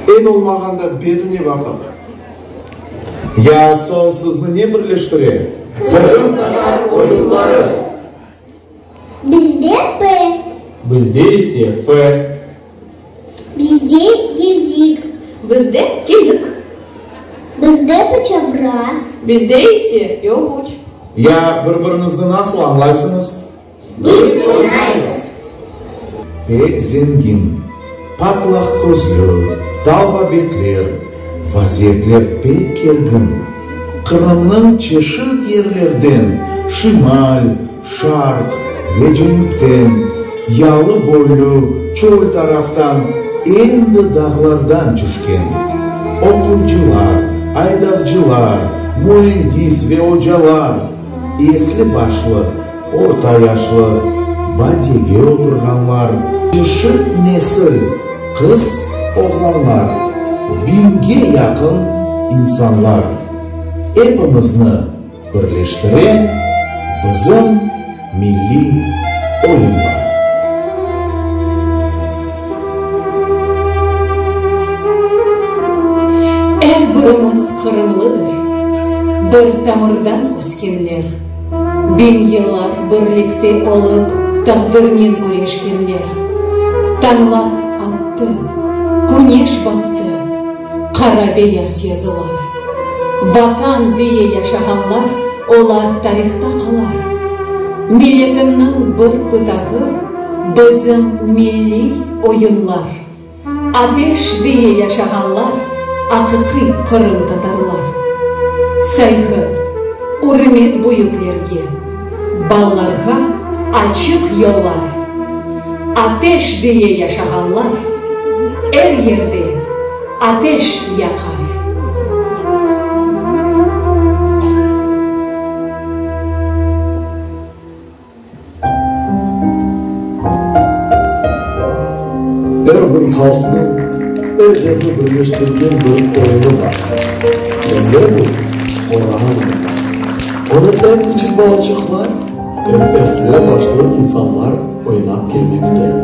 Eñ olmağanda betine baqıp. Ya soñ sizni ne birleştire? Qırımtatar oyunları. Bizde P. Bizde ise F. Bizde keldik. Bizde keldik. Bizde paçavra. Bizde ise yoğuç. Ya bir-biriñizni nasıl añlaysıñız? Biz oynaymız. Pek zengin, patlaq közlü, talba betler, vaziyetler pek kergin. Qırımnıñ çeşit yerlerden, şimal, şarq ve cenüpten, yalı boylu, çöl taraftan, endi dağlardan tüşken oquyıcılar, aydavcılar, müendis ve ocalar, esli-başlı, orta yaşlı, badiyege oturğanlar, çeşit nesil qız, oğlanlar, biñge yaqın insanlar epimizni birleştire bizim milliy oyunlar. Er birimiz qırımlıdır, bir tamırdan öskenler, Biñ yıllar birlikte olıp taqdirnen küreşkenler. Tañlar attı, küneş battı, qara-beyaz yazılar. Vatan diye yaşağanlar, olar tarihta qalar. Milletimniñ bir pıtağı, bizim milliy oyunlar. Ateş diye yaşağanlar, aqiqiy qırımtatarlar. Sayğı, ürmet büyüklerge, ballarğa açıq yollar. Ateş diye yaşağanlar, er yerde ateş yaqar. Er bir halqnıñ er kesni birleştirgen bir oyunı bar. Bizde bu, horan oyunı. Onı em küçük balaçıqlar, em esli-başlı insanlar oynap kelmekte.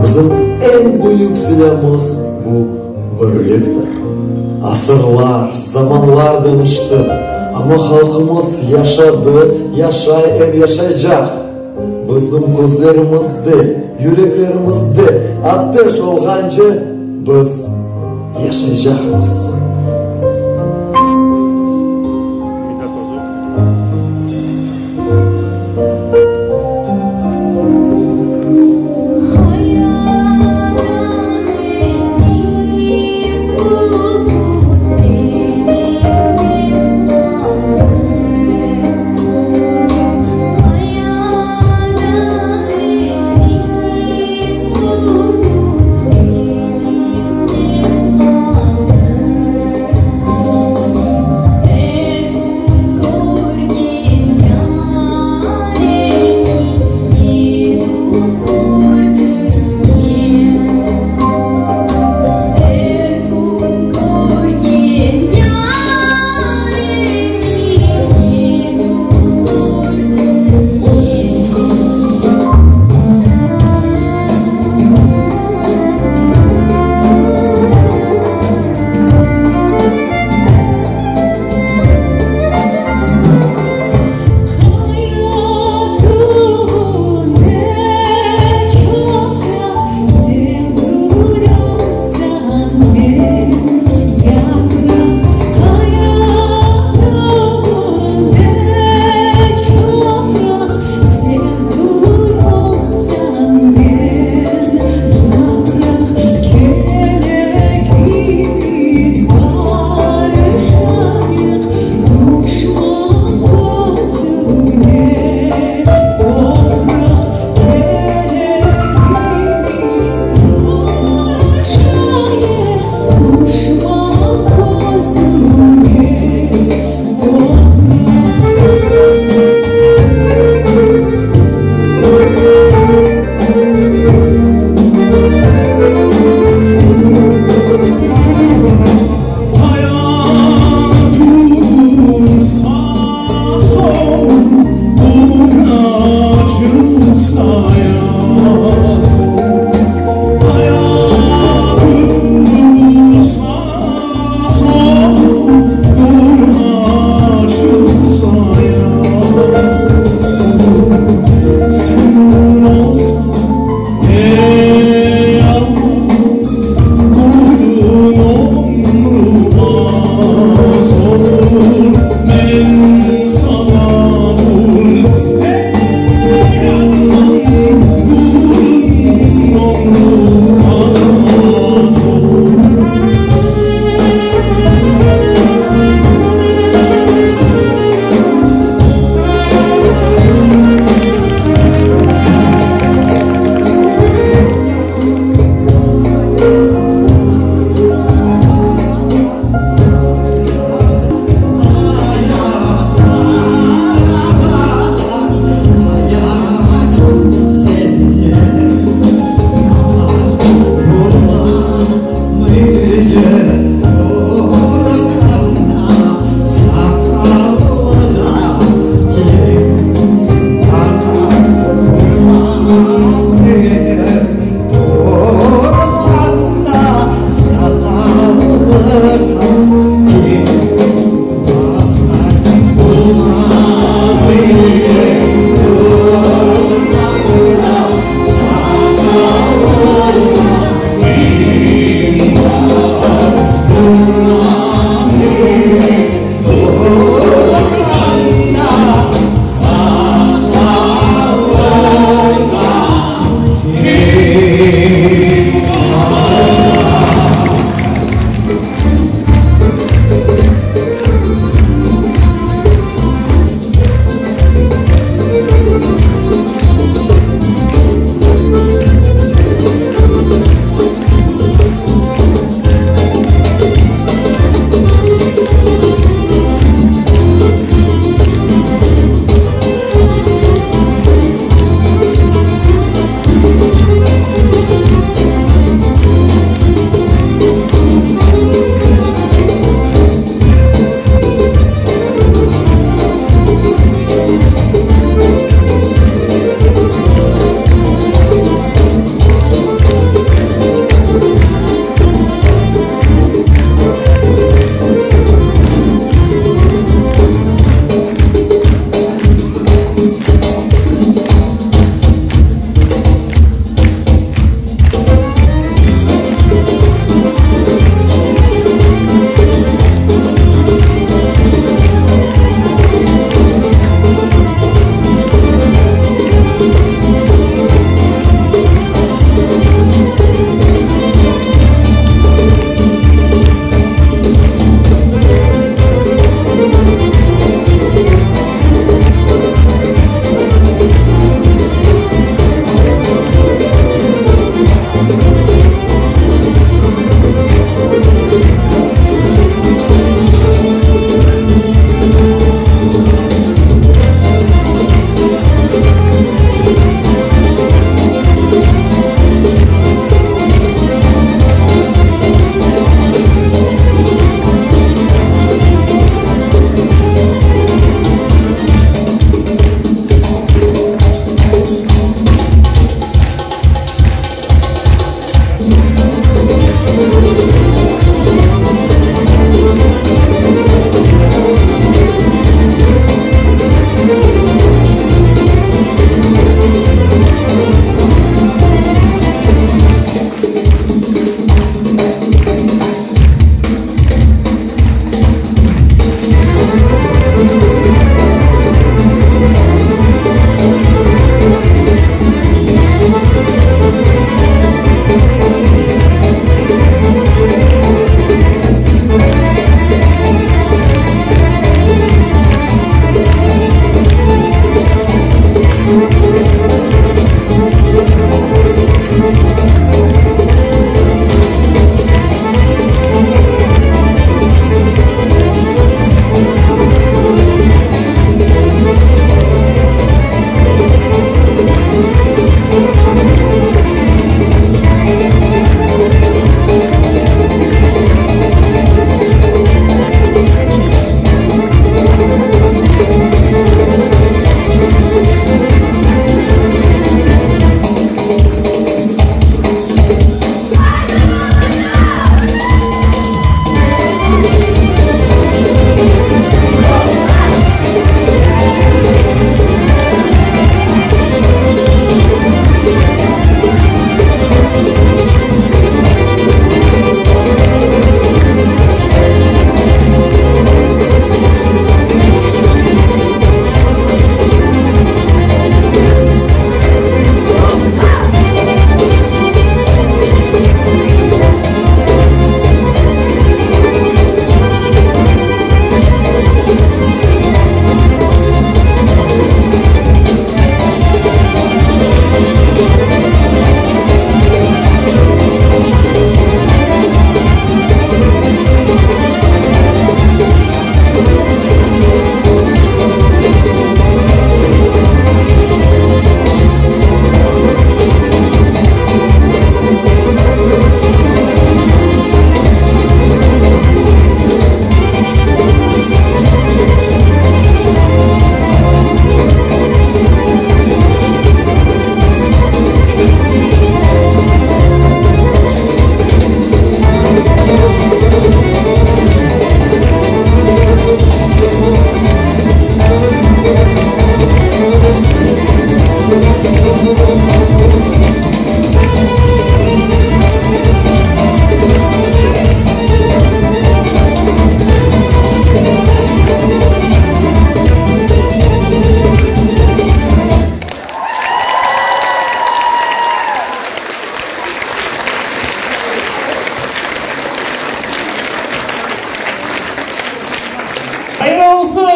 Bizim eñ büyük silâmız bu birliktir. Asırlar, zamanlar deñişti, amma halqımız yaşadı, yaşay em yaşaycaq. Bizim közlerimizde, yüreklerimizde ateş olğance biz yaşaycaqmız.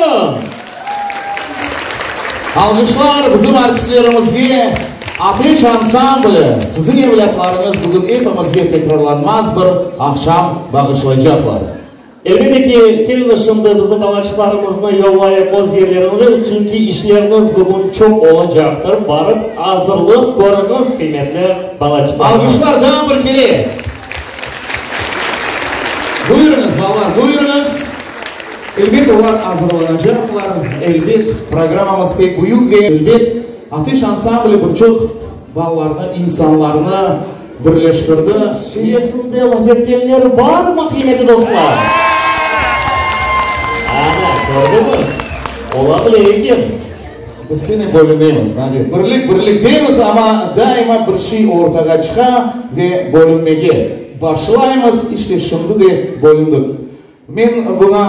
Buyurın! Alğışlar bizim artistlerimizge! Ateş ansambli, siziñ evlâtlarıñız bugün epimizge tekrarlanmaz bir aqşam bağışlaycaqlar. Elbette ki, keliñiz şimdi bizim balaçıqlarımıznı yollayıq öz yerlerinize, çünki işleriñiz bugün çoq olacaqtır, barıp azırlıq körüñiz, qıymetli balaçıqlarımız. Alğışlar daa bir kere! Buyurıñız, balalar, buyurıñız! Elbet, olar azırlanacaqlar, elbet, programmamız pek büyük ve, elbet, Ateş ansambli bir çoq balalarnı, insanlarnı birleştirdi. Şivesinde laf etkenler barmı, qıymetli dostlar? Ana, kördiñiz, ola bile eken. Biz kene bölünemiz, Nadir. Birlik, birlik deymiz, amma daima bir şey ortağa çıqa ve bölünmege başlaymız. İşte, şimdi de bölündik. Men buña.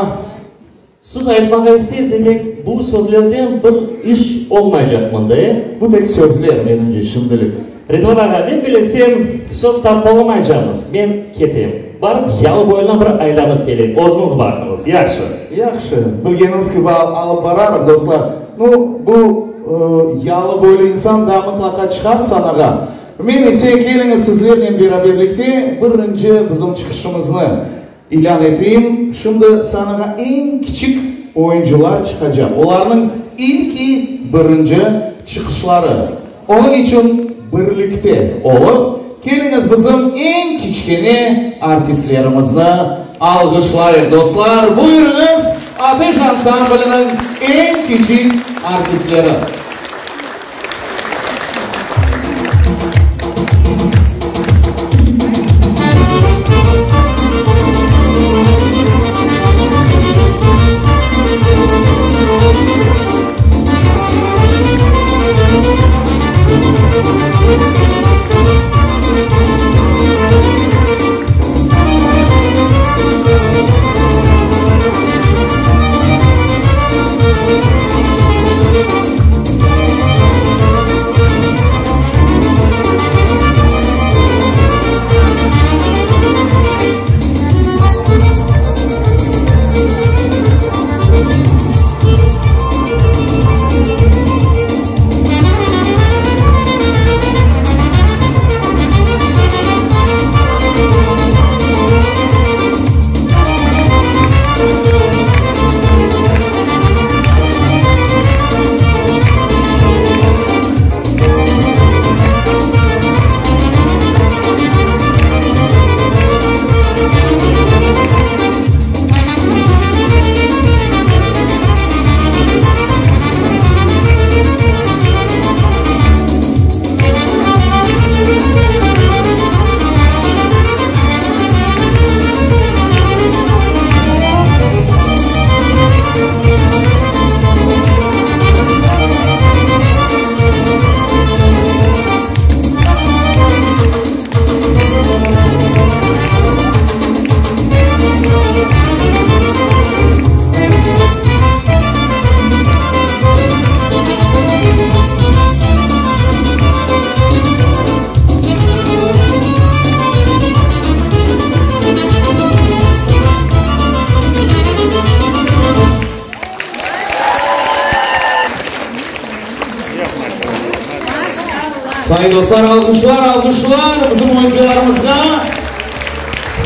Siz aytmağa isteysiz, demek, bu sözlerden bir iş olmaycaq mında, e? Bu tek sözler, menimce, şimdilik. Ridvan ağa, men bilesem, söz tapıp olamaycamız. Men ketem. Barıp, yalı boyuna bir aylanıp keleyim. Özüñiz baqıñız. Yahşı. Yahşı. Bilgenimiz kibi alıp bararıq, dostlar. Nu, bu yalı boylu insan daa mıtlaqa çıqar sanağa. Men ise, keliñiz, sizlernen beraberlikte birinci bizim çıqışımıznı İlân eteyim, şimdi sanağa eñ kiçik oyuncılar çıqacaq. Olarnıñ ilki, birinci çıqışları. Onıñ içün birlikte olıp, keliñiz bizim eñ kiçkene artistlerimizni alğışlayıq, dostlar. Buyurıñız, Ateş ansambliniñ eñ kiçik artistleri. Sayın dostlar, alğışlar, alğışlar bizim oyuncılarımızğa.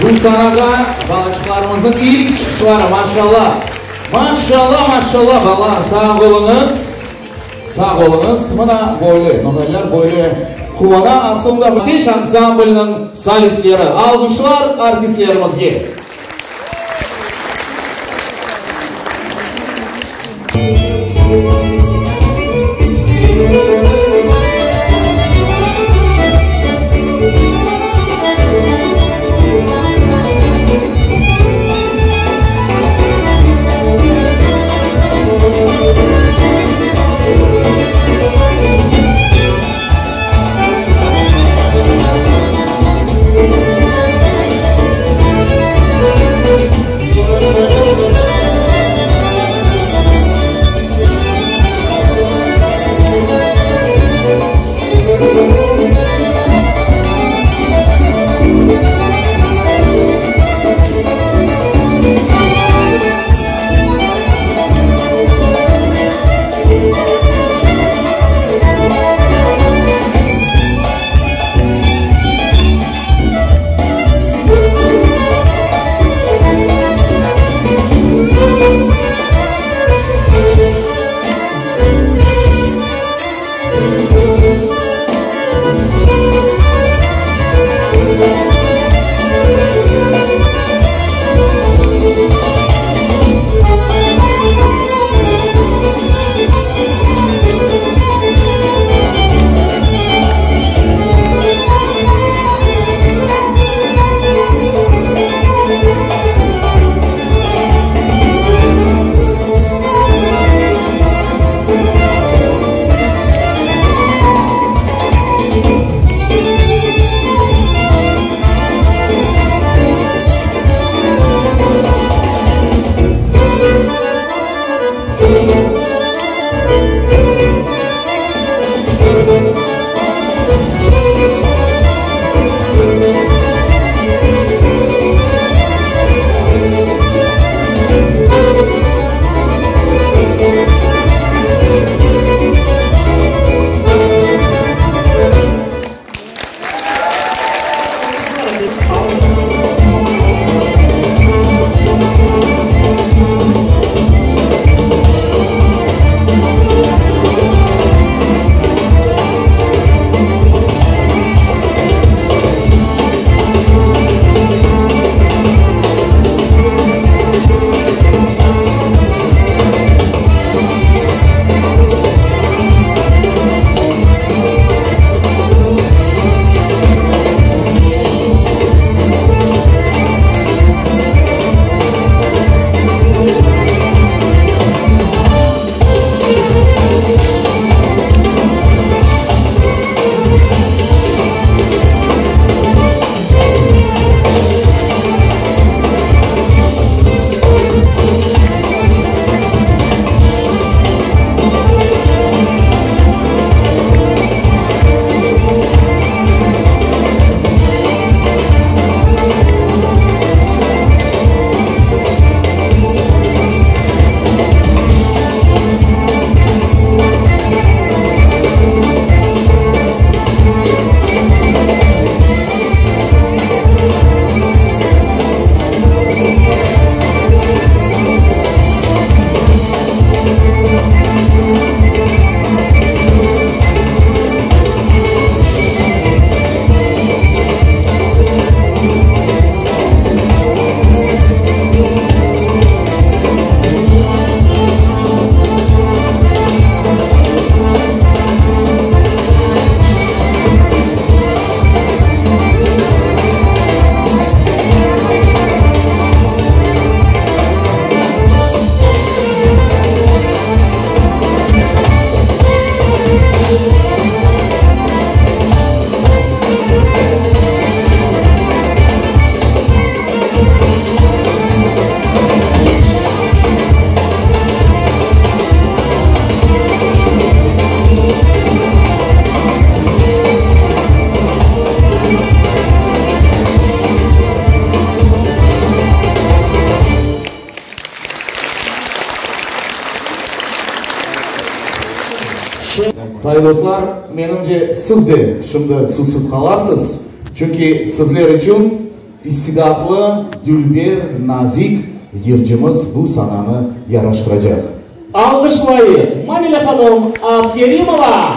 Bu sanağa balaçıqlarımıznıñ ilk çıqışları, maşallah. Maşallah, maşallah, balalar, sağ oluñız. Sağ oluñız. Mına böyle, noğaylar böyle quvana. Asılında Ateş ansambliniñ solistleri. Alğışlar artistlerimizge. Sayın dostlar, menimce, siz de şimdi susıp qalarsız, çünki sizler içün istidatlı, dülber, nazik yırcımız bu sananı yaraştıracaq. Alğışlayıq, Mamile hanım Abkerimova!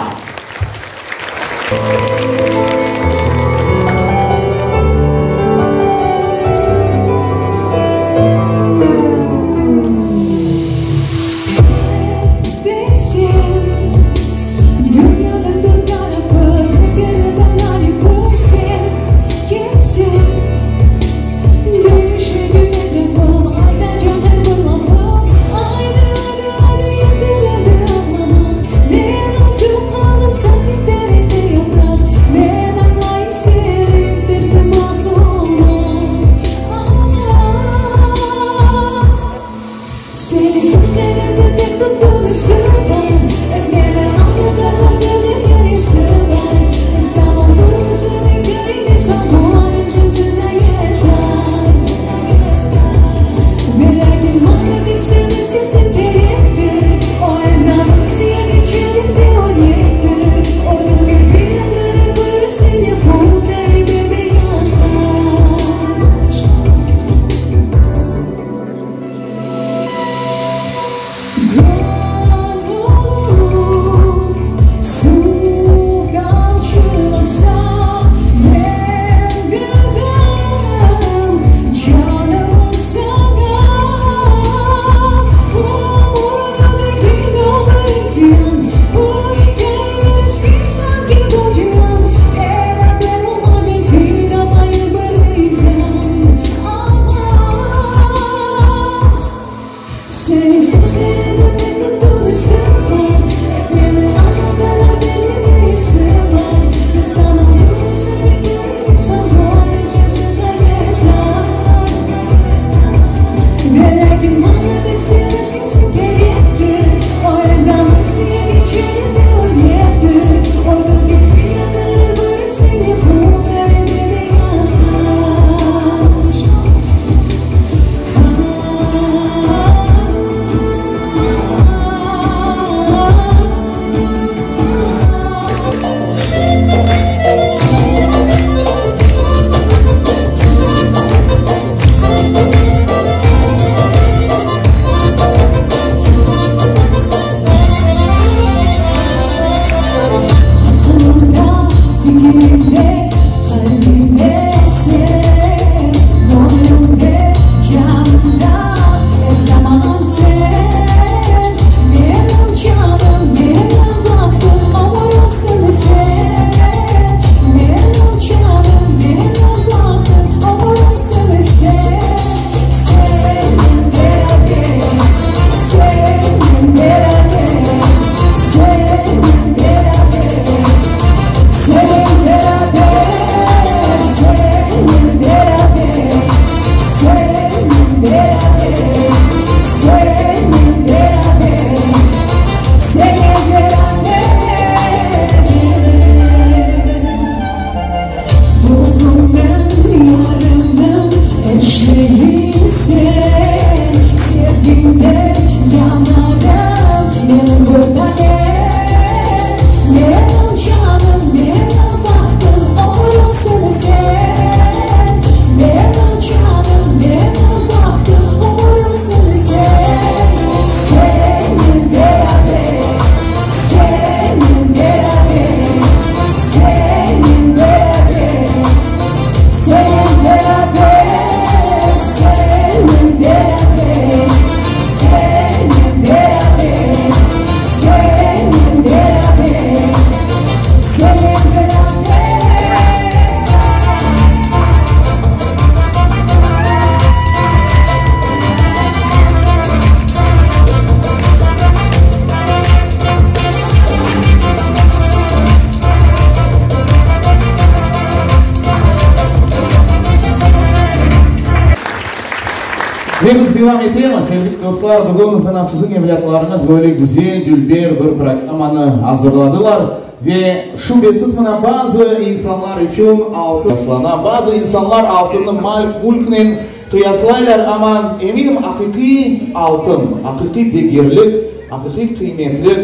Ve biz devam etemiz, sevgili dostlar, bugün mına siziñ evlâtlarıñız böyle güzel, dülber bir programmanı azırladılar. Ve şübesiz mına bazı insanlar içün altın qıyaslana, bazı insanlar altınnı mal-mülknen qıyaslaylar, amma eminim aqiqiy altın, aqiqiy degerlik, aqiqiy qıymetlik.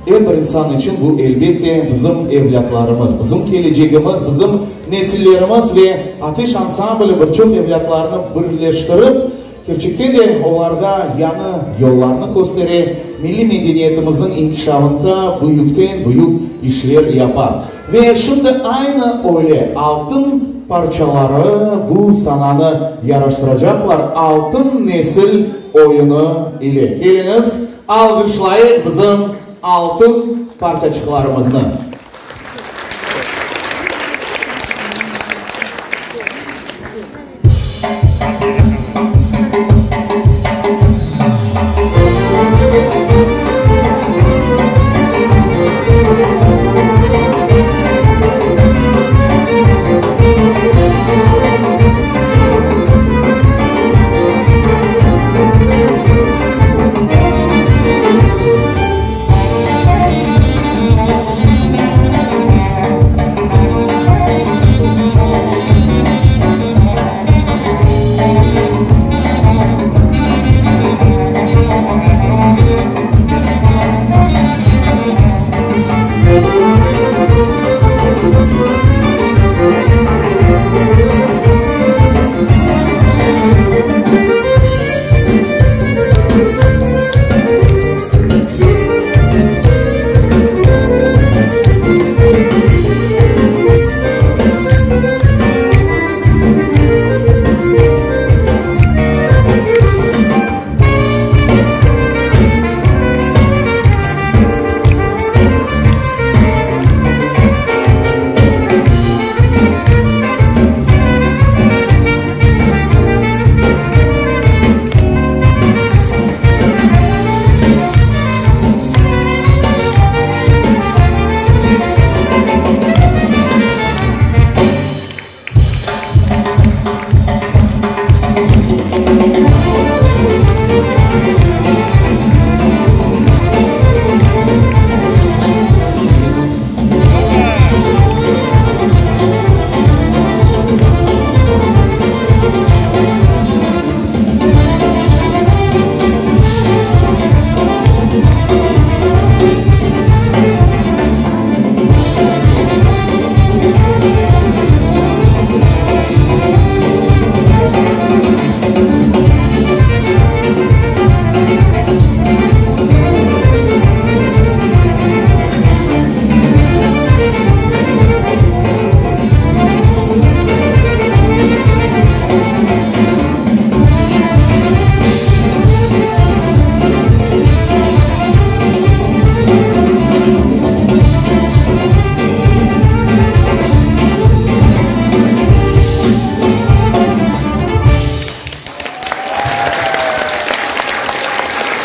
Er bir insan içün bu, elbette, bizim evlâtlarımız, bizim kelecegimiz, bizim nesillerimiz ve Ateş ansambli bir çoq evlâtlarnı birleştirip, kerçekten de olarğa yañı yollarnı köstere, milliy medeniyetimizniñ inkişafında büyükten-büyük işler yapa. Ve şimdi aynı öyle altın parçaları bu sananı yaraştıracaqlar, Altın nesil oyunı ile. Keliñiz, alğışlayıq bizim altın parçaçıqlarımıznı.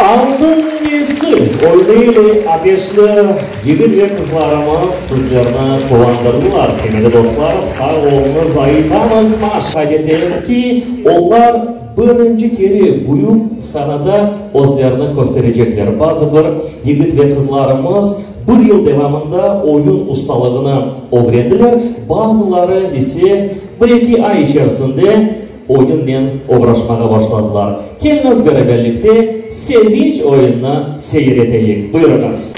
Altın nesil oyunı ile ateşli yigit ve qızlarımız bizlerni quvandırdılar. Qıymetli dostlar, sağ oluñız, aytamız. Maş qayd etelim ki, olar birinci kere büyük sanada özlerini kösterecekler. Bazı bir yigit ve qızlarımız bir yıl devamında oyun ustalığını ögrendiler, bazıları ise bir-eki ay içerisinde oyunnen oğraşmağa başladılar. Keliñiz beraberlikte Sevinç oyunını seyir eteyik. Buyurıñız.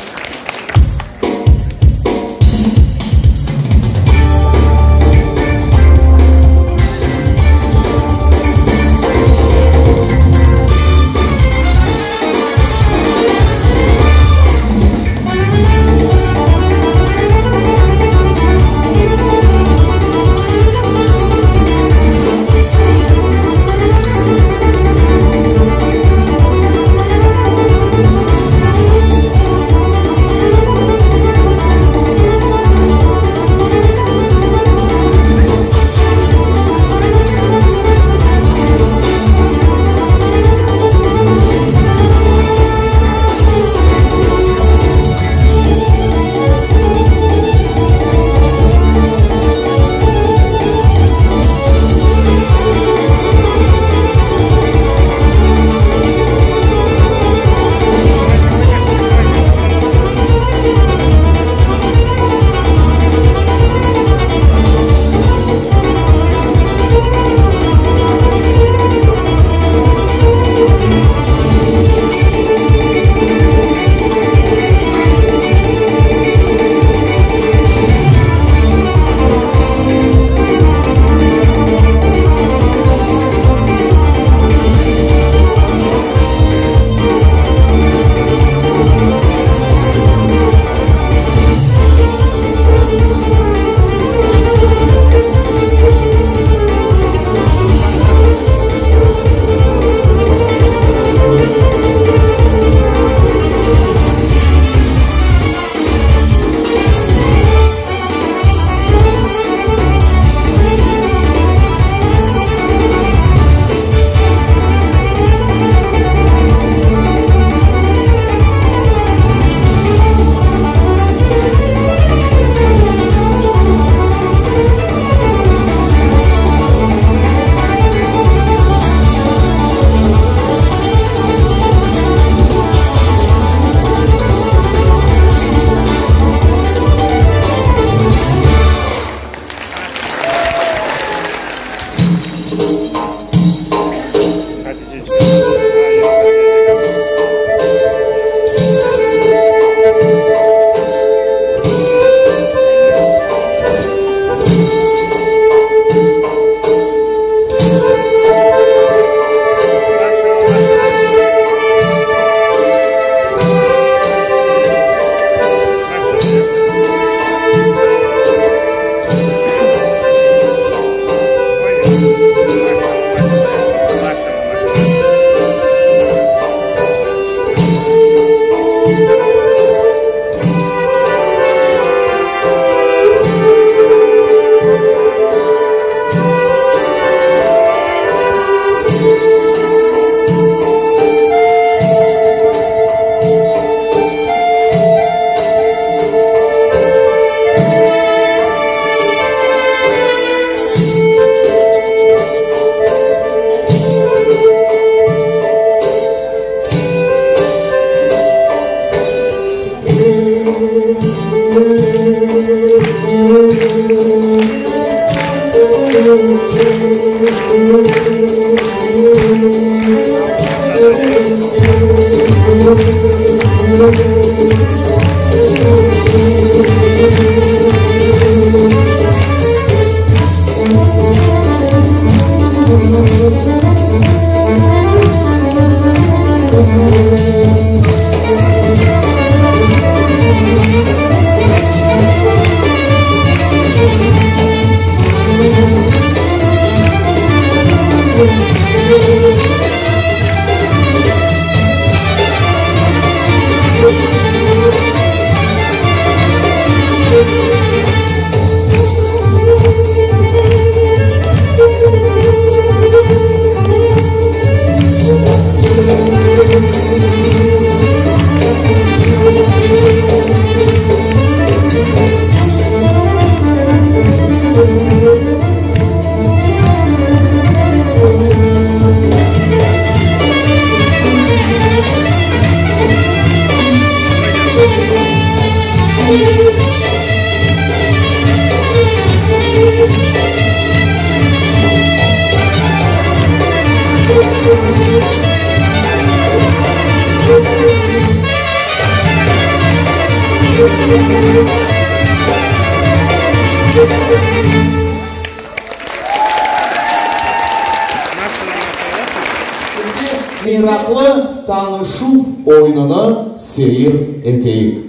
Şimdi meraqlı tanışuv oyunını seyir eteyik.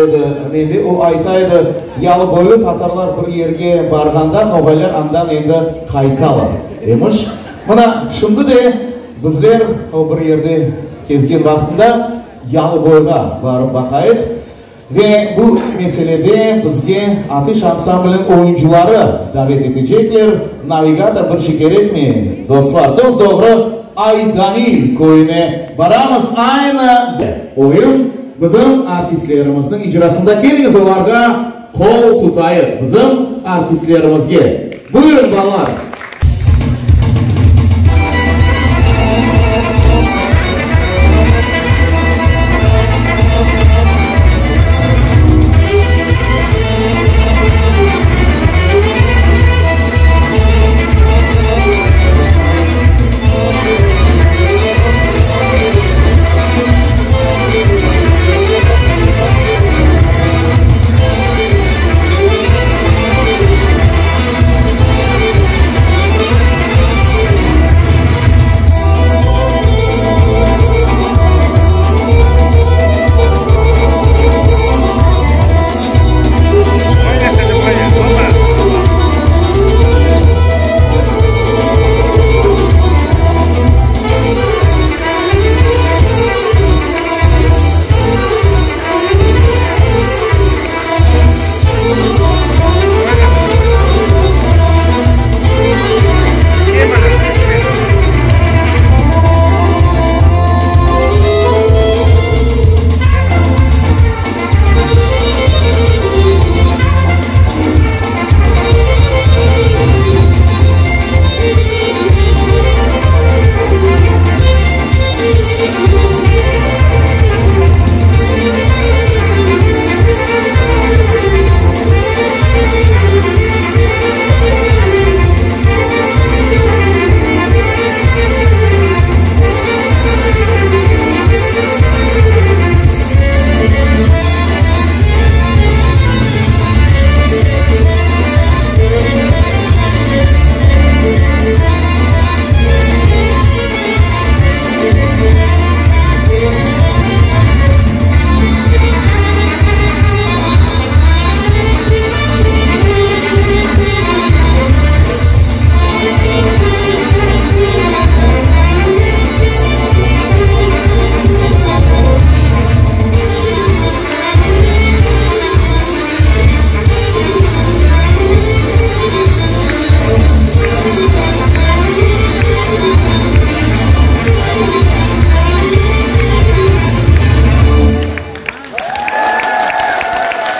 Edi mende, o ayta edi, Yalıboyu tatarlar bir yerge barğanda, noğaylar andan endi qaytalar, emiş. Mına, şimdi de bizler o bir yerde kezgen vaqtında Yalıboyğa barıp baqayıq. Ve bu meselede bizge Ateş ansambliniñ oyuncıları davet etecekler. Navigator bir şey kerekmey, dostlar, dos-doğru Aydanil köyüne baramız. Aynı oyun bizim artistlerimizniñ icrasında. Keliñiz, olarğa qol tutayıq, bizim artistlerimizge. Buyurıñ, balalar!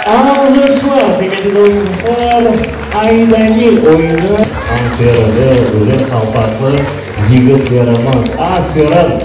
Alğışlar, qıymetli dostlar, Aydanil oyunı. Anferli, güzel qalpaqlı yigitlerimiz, aferin!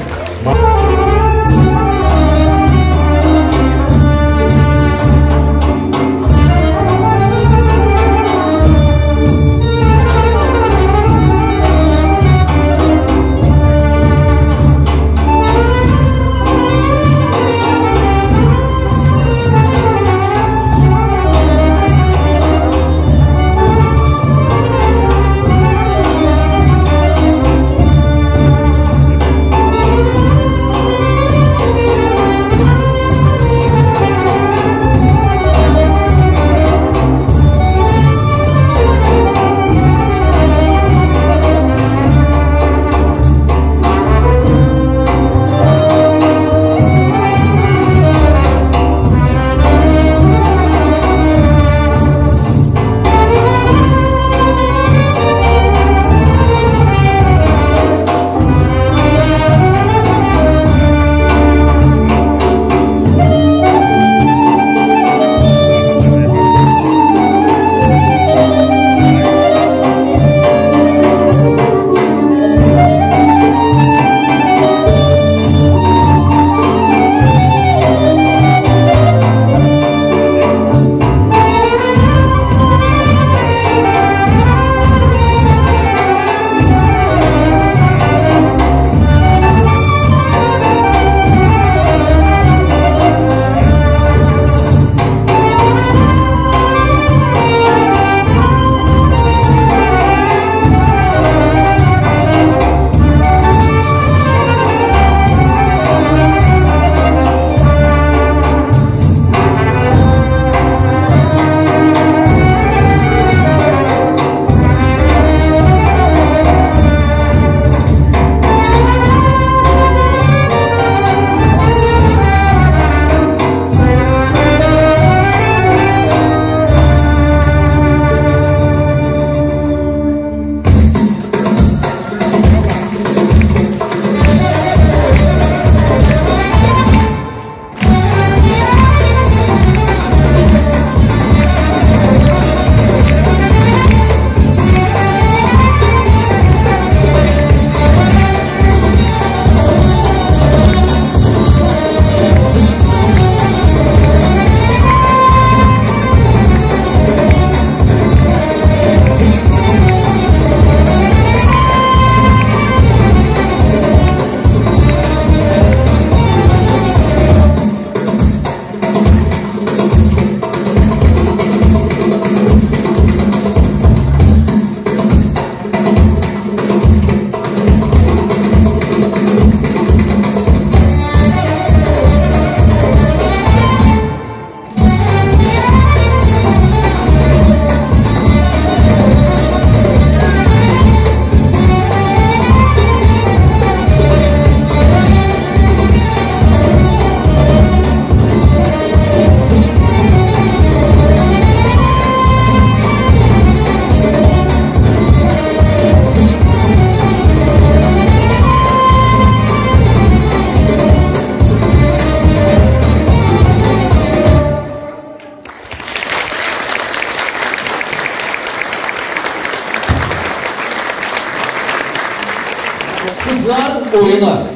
Qızlar oyunı.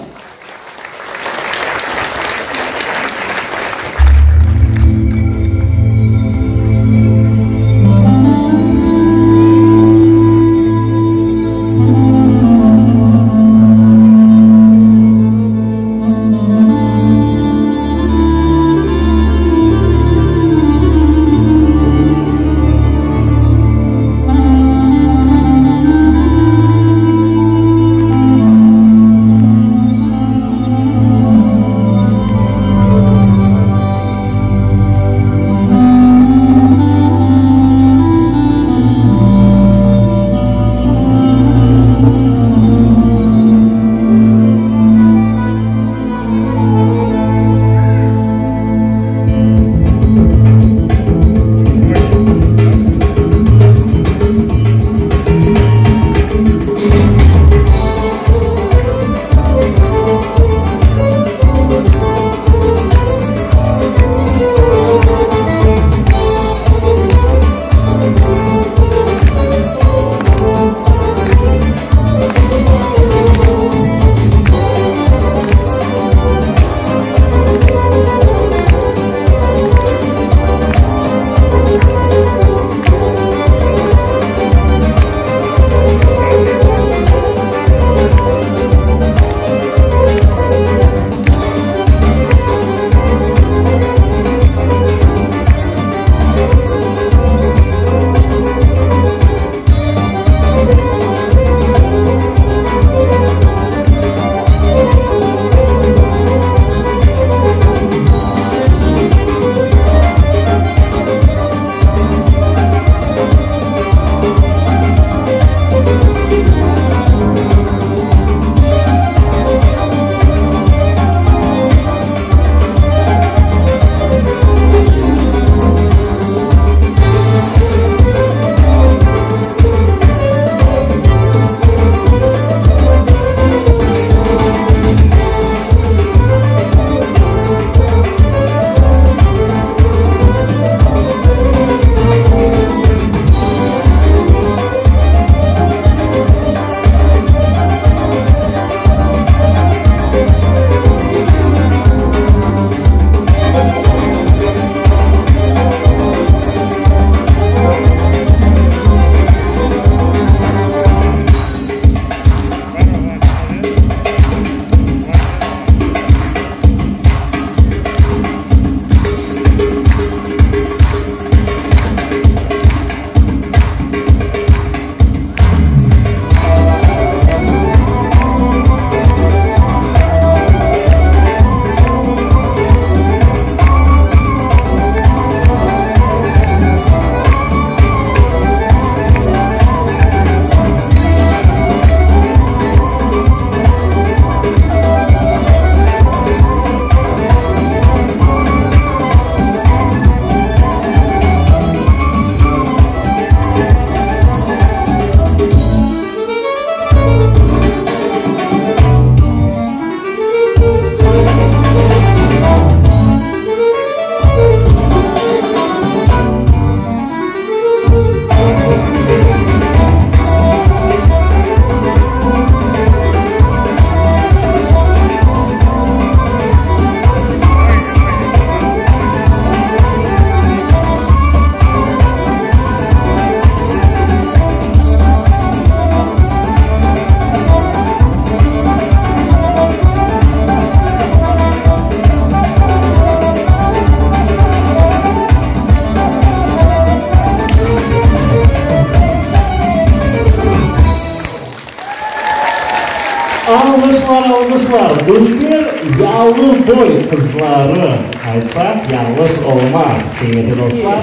alğışlar, dülber Yalıboy qızları aytsaq, yañlış olmaz, qıymetli dostlar.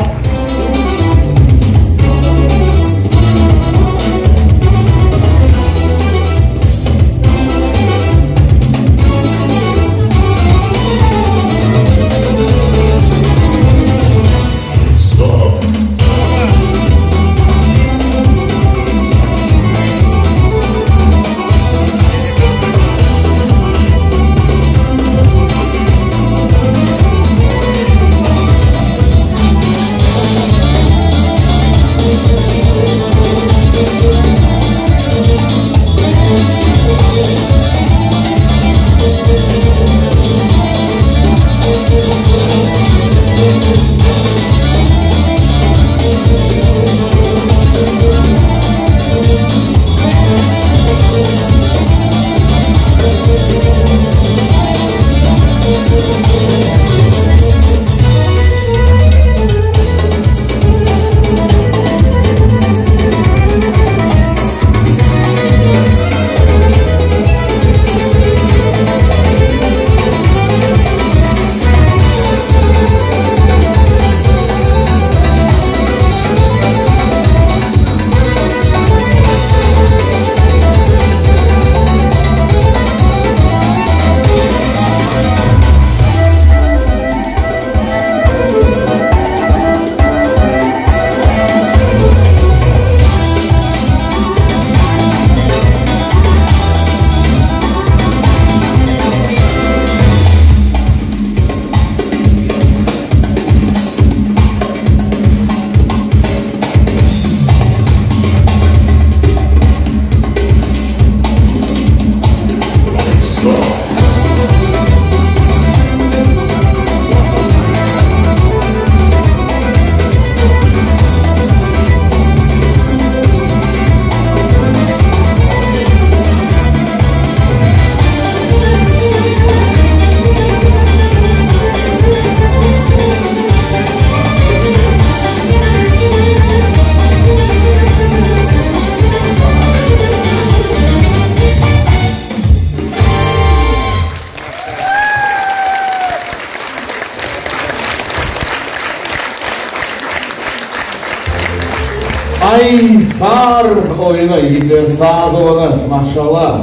Aysar oyunı, yigitler, sağ oluñız, maşallah!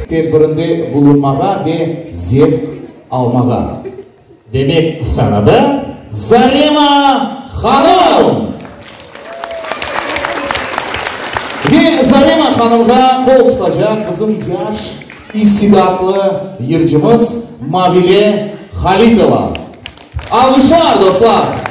Tedbirinde bulunmağa ve zevq almağa. Demek, sanada Zarema hanım! Ve Zarema hanımğa qol tutacaq bizim yaş, istidatlı yırcımız Mavile Halitova. Alğışlar, dostlar!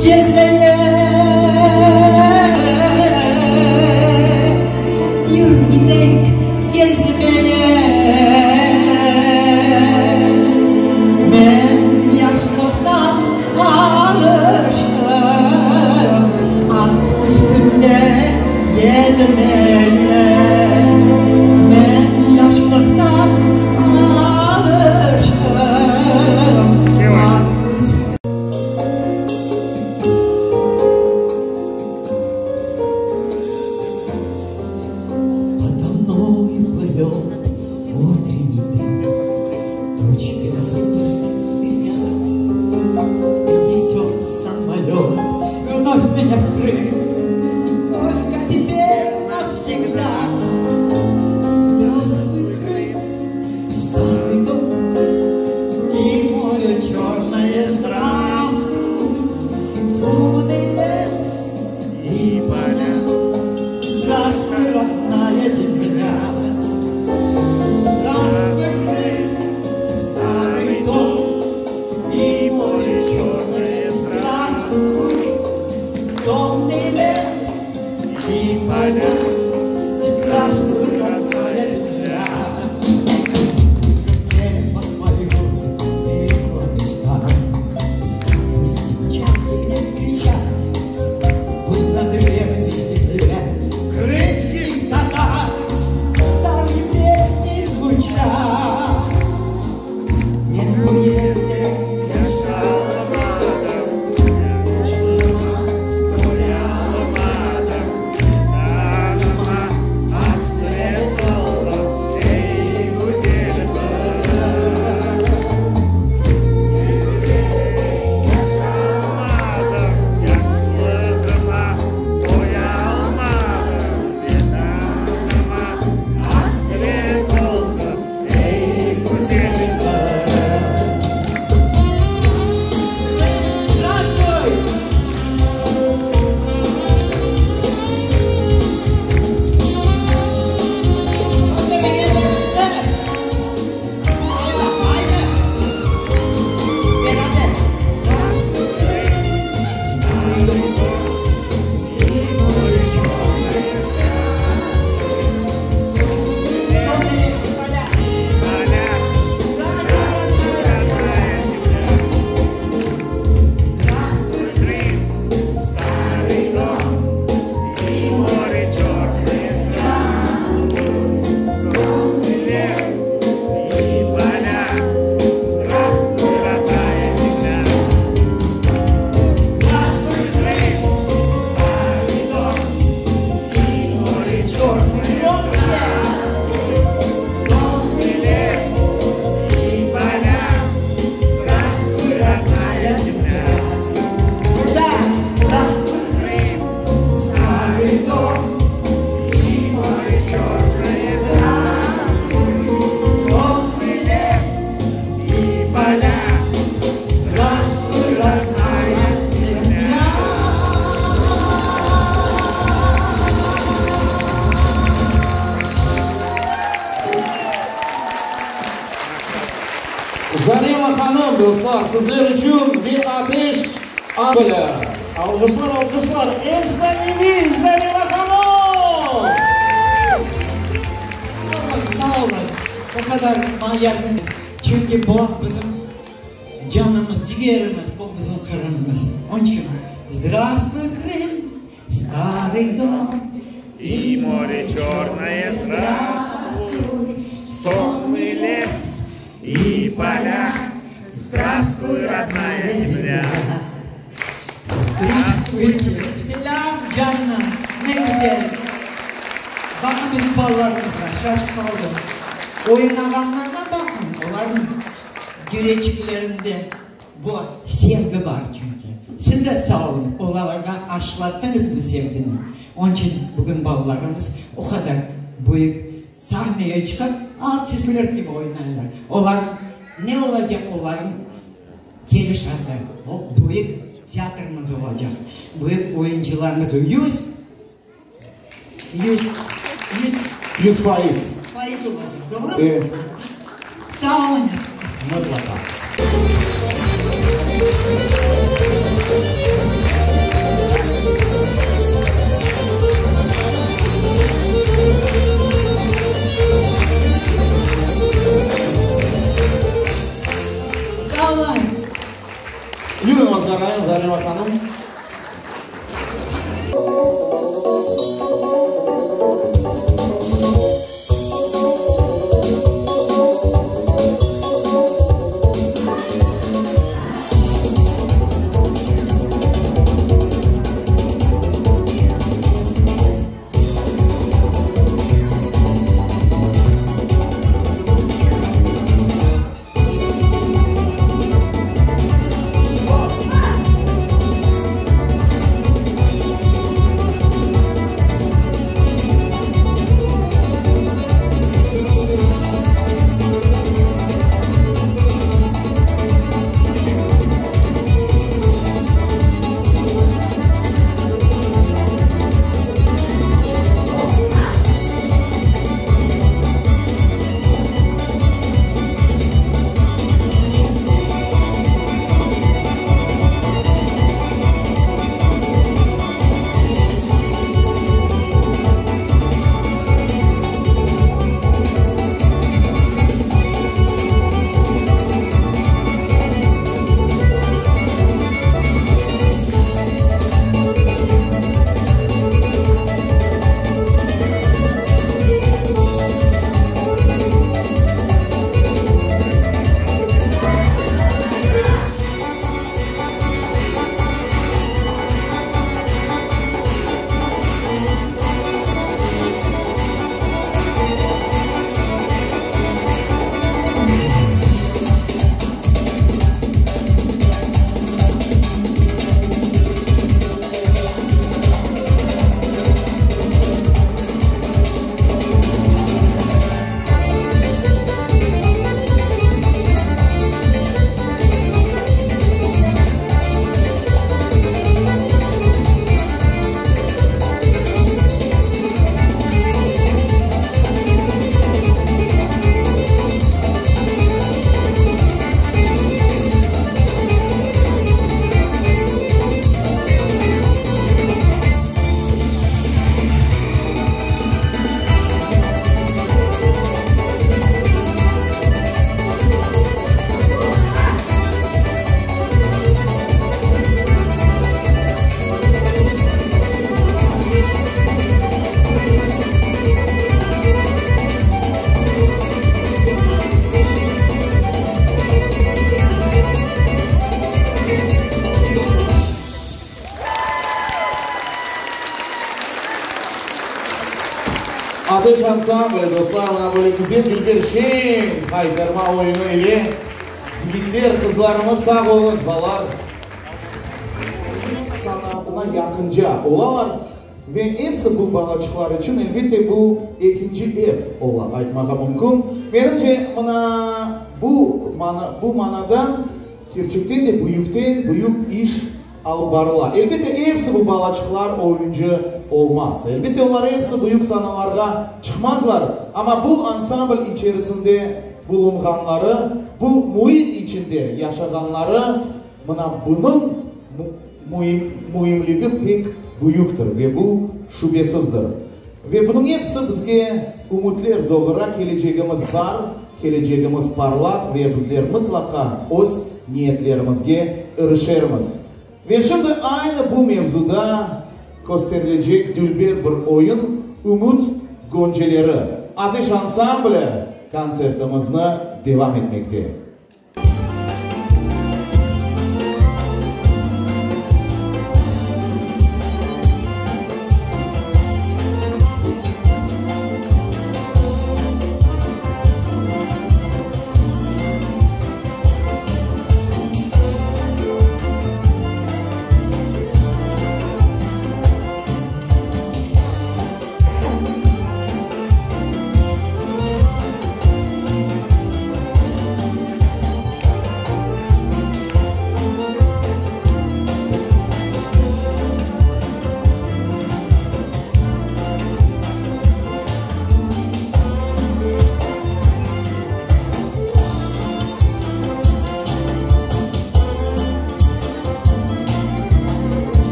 Cezveye, Yürü gidek gezmeye. Men yaşlıqtan alıştım At üstünde gezmeye. Men yaşlıqtan alıştım At Подо мною плывет утренний дым, Тучи белоснежных И несет самолет вновь меня в Крым. Только теперь навсегда. Здравствуй, Крым, старый дом, И море черное, здравствуй, Сонный лес и поля. Здравствуй, родная земля. Здравствуй, Крым, старый дом, И море черное, здравствуй, Сонный лес и поля. Здравствуй, родная земля. Небо мое далеко места, Пусть мчат ягнят кричат, Пусть на древней земле крымских татар Старые песни звучат. Men bu yerde yaşalmadım, Yaşlıma doyalmadım, Canıma hasret oldım, ey güzel Qırım. Men bu yerde yaşalmadım, Yaşlığıma doyalmadım, Vetanıma hasret oldım, ey güzel Qırım. Здравствуй! Haydi, haydi! Beraber! Здравствуй, Крым, старый дом, И море черное, Сонный лес и поля! Здравствуй, родная земля! Здравствуй, Крым, старый дом, И море черное, здравствуй, Сонный лес и поля. Здравствуй, родная земля. Здравствуй, Крым, старый дом, И море черное, громче! Сонный лес и поля. Здравствуй, родная земля. Куда? Здравствуй, Крым, старый дом, И море черное, здравствуй, Сонный лес и поля. Здравствуй, родная земля. Zarema hanım, dostlar, sizler içün ve Ateş ansambli. Alqışlar, alqışlar, efsaneviy Zarema hanım! Sağ olun. O qadar yardım. Çünki bu bizim canımız, cigerimiz, bu bizim Qırımımız. Onıñ içün Здравствуй, Крым, старый дом. И море черное, здравствуй, Сонный лес и поля. Здравствуй, родная земля. Здравствуйте. Selâm, canım. Ne güzel. Baqın bizim balalarımızğa, şaşıp qaldım. Oynağanlarına baqın, olarnıñ yüreçiklerinde bu sevgi bar çünki. Siz de sağ oluñız, olarğa aşlattıñız bu sevgini. Onıñ içün bugün balalarımız o qadar büyük sahnege çıqıp, artistler kibi oynaylar. Olar, ne olacaq olarnıñ kelişatı? O büyük teatrımız olacaq, büyük oyuncılarımız, 100, 100, 100 100%. Faiz olacaq, doğru? Evet. Sağ oluñız. Mıtlaqa. Umerova hanım. Ateş ansambli, dostlar, mına böyle güzel dülber şeñ qaytarma oyunı ile yigitler, qızlarımız, sağ oluñız, balalar sanatına yaqınca olalar ve episi bu balaçıqlar içün, elbette, bu ekinci ev ola, aytmağa mümkün. Menimce, mına bu bu manada kerçekten de büyükten büyük iş alıp barıla. Elbette, episi bu balaçıqlar oyuncı olmaz. Elbette, olar episi büyük sanalarğa çıqmazlar, amma bu ansambl içerisinde bulunğanları, bu müit içinde yaşağanları, mına bunıñ müimligi pek büyüktir ve bu şübesizdir. Ve bunıñ episi bizge ümütler doğura, kelecegimiz bar, kelecegimiz parlaq ve bizler mıtlaqa öz niyetlerimizge irişermiz. Ve şimdi aynı bu mevzuda kösterilecek dülber bir oyun, Ümüt gönceleri. Ateş ansambli kontsertimizni devam etmekte.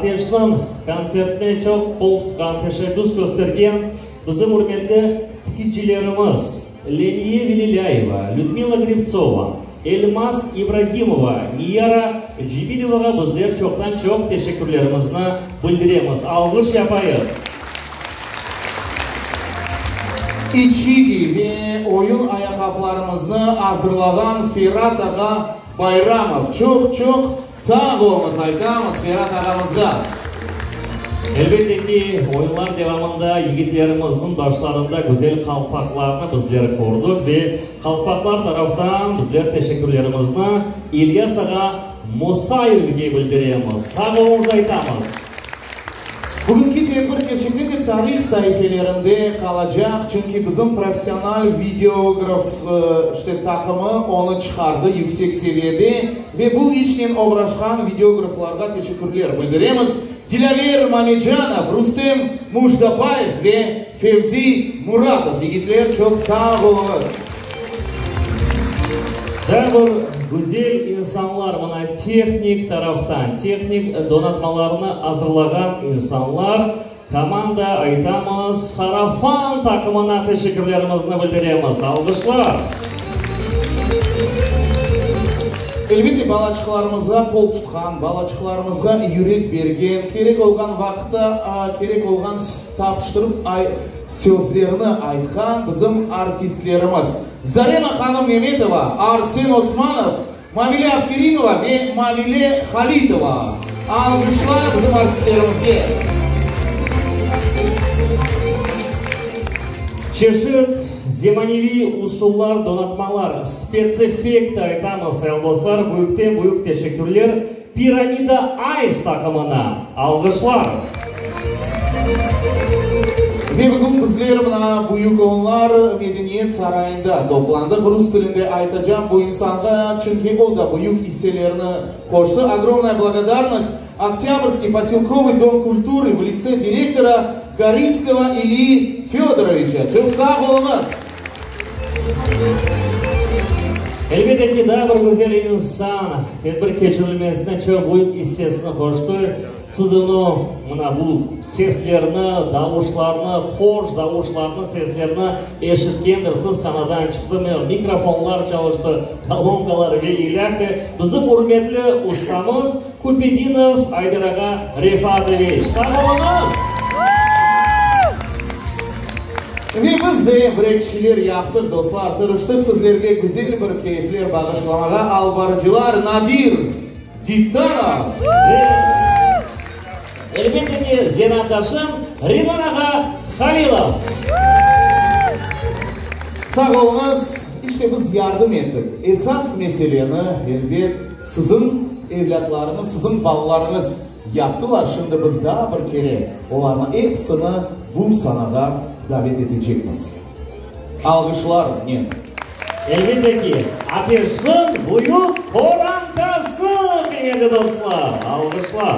Ateşniñ kontsertine çoq qol tutqan, teşebbüs köstergen bizim ürmetli tikicilerimiz Leniye Velilâyeva, Lüdmila Grivtsova, Elmaz İbragimova, Niyara Cemilevağa bizler çoqtan-çoq teşekkürlerimizni bildiremiz. Alğış yapayıq! İçigi ve oyun ayaqqaplarımıznı azırlağan Ferat ağa Bayramov. Çoq-çoq sağ oluñız aytamız Ferat ağamızğa. Elbette ki, oyunlar devamında yigitlerimizniñ başlarında güzel qalpaqlarnı bizler kördik ve qalpaqlar taraftan bizler teşekkürlerimizni İlyas ağa Musayevge bildiremiz. Sağ oluñız aytamız. Bugünki tedbir kerçekten de tarih saifelerinde qalacaq, çünki bizim professional videograf işte taqımı onı çıqardı yüksek seviyede ve bu işnen oğraşqan videograflarğa teşekkürler bildiremiz, Dilâver Mamecanov, Rustem Mujdabayev ve Fevzi Muratov. Yigitler, çoq sağ oluñız! Daa bir güzel insanlar, mına tehnik taraftan, tehnik donatmalarnı azırlağan insanlar, komanda, aytamız, Sarafan taqımına teşekkürlerimizni bildiremiz. Alğışlar! Elbette, balaçıqlarımızğa qol tutqan, balaçıqlarımızğa yürek bergen, kerek olğan vaqıtta kerek olğan tapıştırıp sözlerni aytqan bizim artistlerimiz Zarema hanım Memetova, Arsen Osmanov, Mavile Abkerimova ve Mavile Halitova. Alğışlar bizim artistlerimizge! Çeşit zemaneviy usullar, donatmalar, spetseffekt aytamız, sayılı dostlar, büyükten-büyük teşekkürler Piramida Ays taqımına! Alğışlar! Ve bugün bizler mına Büyük Onlar medeniyet sarayında toplandıq. Rus tilinde aytacam bu insanğa, çünki o da büyük isselerini qoştı. Ogromnaya blagodarnost Oktâbrskiy poselkovıy dom kulturı v litse direktora Gorıtskogo İlyi Födoroviça. Çoq sağ oluñız! Elbette ki, daa bir güzel insan tedbir keçirilmesine çoq büyük issesini qoştı. Siz onı, mına bu seslerni, davuşlarnı, hoş davuşlarnı, seslerni eşitkendirsiz, sanadan çıqtımı, mikrofonlar çalıştı, kolonkalar ve ilâhre. Bizim ürmetli ustamız Küpedinov Ayder ağa Refatoviç. Sağ oluñız! Ve biz de bir eki şeyler yaptıq, dostlar, tırıştıq sizlerge güzel bir keyfler bağışlamağa. Alıp barıcılar Nadir Dittanov ve, elbette ki, zenaatdaşım Rivan ağa Halilov. Sağ oluñız! İşte biz yardım ettik. Esas meseleni, elbet, siziñ evlâtlarıñız, siziñ balalarıñız yaptılar. Şimdi biz daa bir kere olarnı episini bu sanağa davet etecekmiz. Alğışlarnen. Elbette ki, Ateşniñ büyük qorantası, qıymetli dostlar! Alğışlar!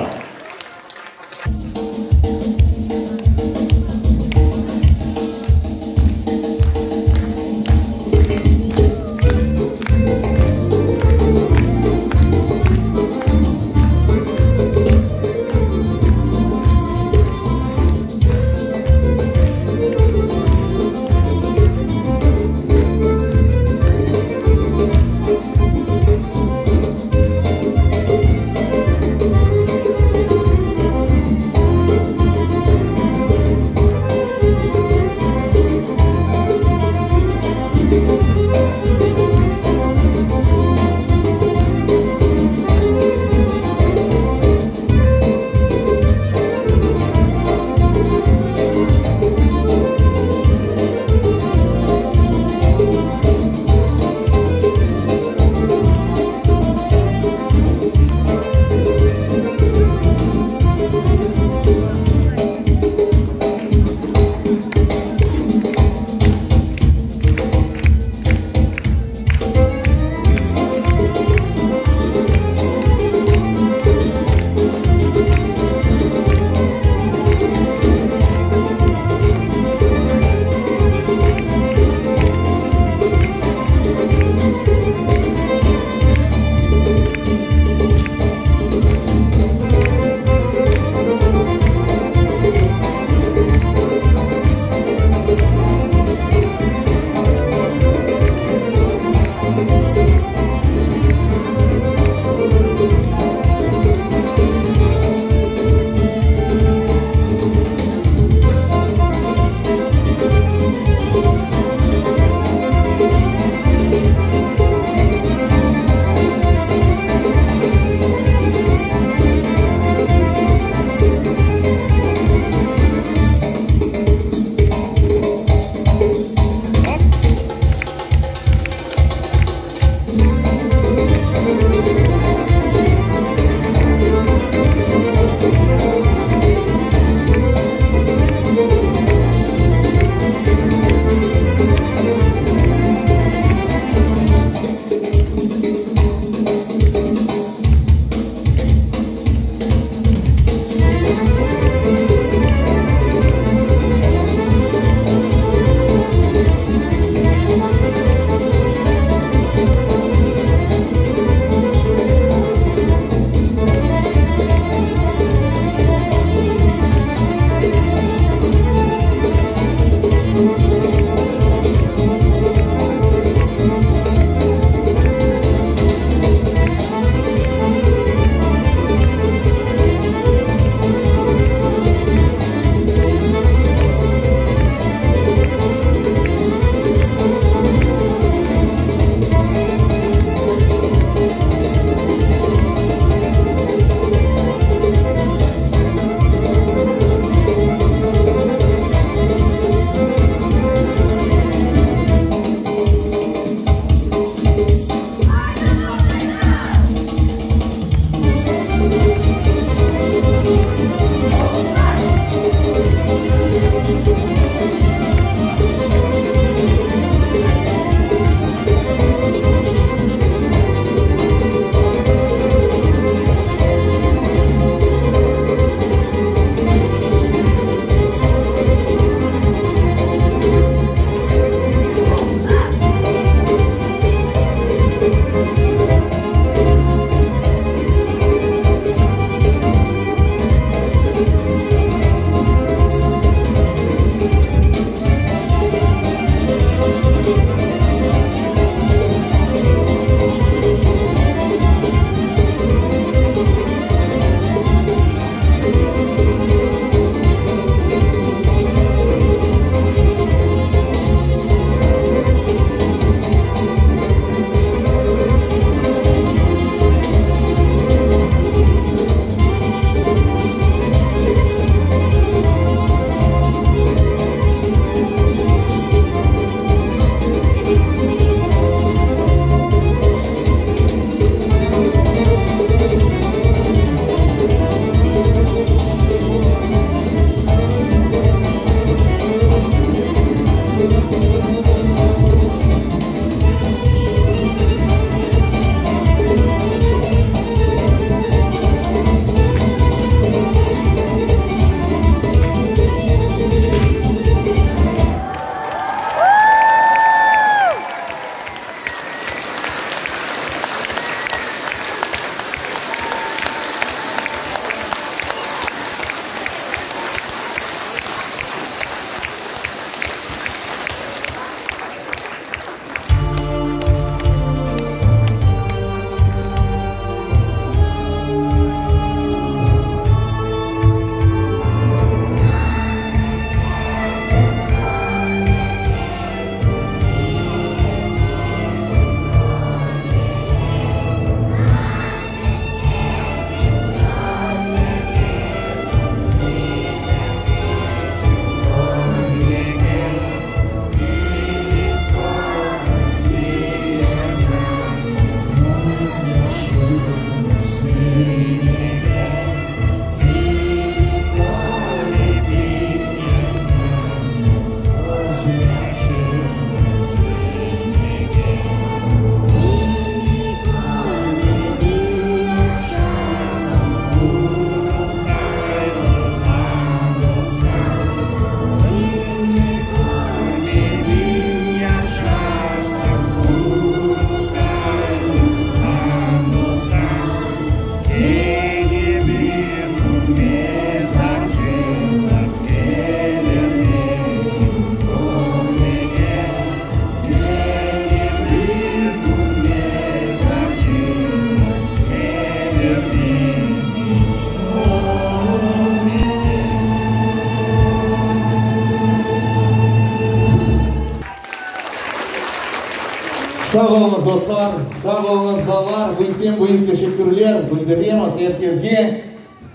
Sağ oluñız, dostlar, sağ oluñız, balalar, büyükten-büyük teşekkürler bildiremiz er kesge.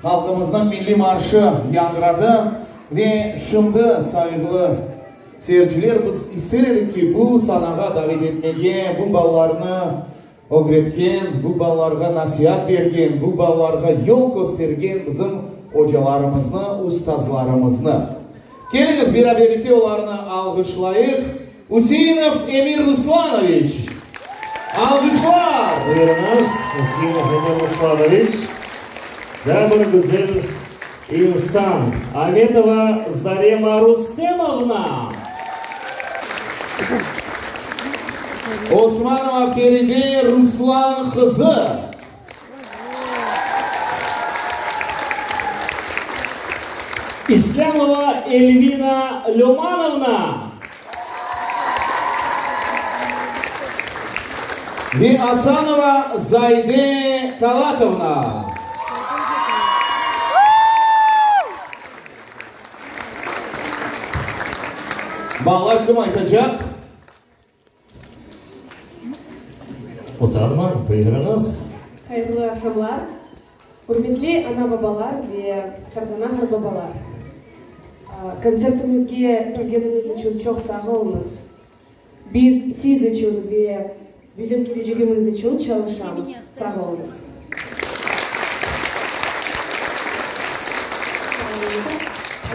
Halqımıznıñ milliy marşı yañğıradı ve şimdi, sayğılı seyirciler, biz ister edik ki, bu sanağa davet etmege bu balalarnı ögretken, bu balalarğa nasiat bergen, bu balalarğa yol köstergen bizim ocalarımıznı, ustazlarımıznı. Keliñiz, beraberlikte olarnı alğışlayıq. Useinov Emir Ruslanoviç! Alğışlar! Buyurıñız, Useinov Emir Ruslanoviç, daa bir güzel insan, Ametova Zarema Rustemovna! Osmanova Feride Ruslan qızı! İslâmova Elvina Lömanovna. Ve Asanova Zayde Talatovna. Balalar kim aytacaq? Utanmañ, buyurıñız. Hayırlı aqşamlar, ürmetli ana-babalar ve qartana-qartbabalar! Kontsertimizge kelgeniñiz içün çoq sağ oluñız. Biz siz içün ve bizim kelecegimiz içün çalışamız. Sağ oluñız.